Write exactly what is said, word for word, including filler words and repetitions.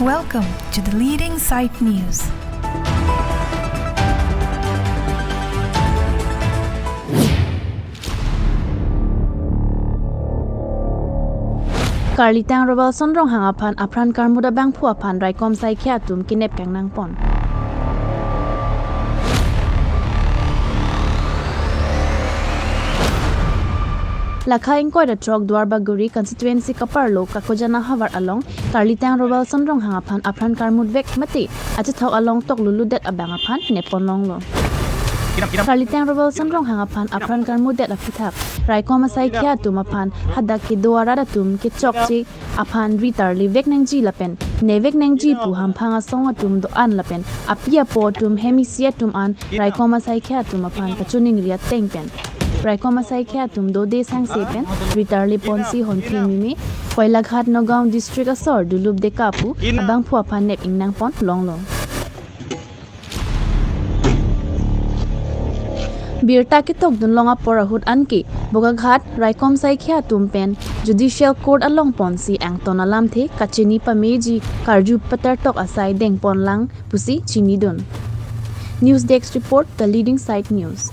Welcome to the leading site news. Karlitang Robalson Ronghang aphan apran karmut abangphu aphan raikom saikhya atum kenep kangnangpon. Lakha ingkoi ra throk Duarbagori constituency kaparlo Kakojana havar along Karlitang Robalson Ronghang aphan apran karmut vek mate achethok along tok luludet abang aphan neppon longlo. Karlitang Robalson Ronghang aphan apran karmutdet aphuthak raikom asaikhya atum aphan hadak kedo arat atum kechokche aphan ri tarli vek nangji lapen ne vek nangji pu hamphang asong atum do-an lapen api apo atum hem isi atum an raikom asaikhya atum aphan kachiningri ateng pen raikom asaikhya atum dode sangse pen ri tarli ponsi Honthe Mime, Koilaghat, Nagaon district asor Dulup Deka pu abangphu aphan nep ingnangpon longlo. Birta ketokdun long apor ahut anke Bokaghat raikom saikhya atum pen Judicial Court along ponsi angton alamthe kachini pameji karju patar tok asai dengpon lang pusi chinidun. News Desk Report, The Leading Site News.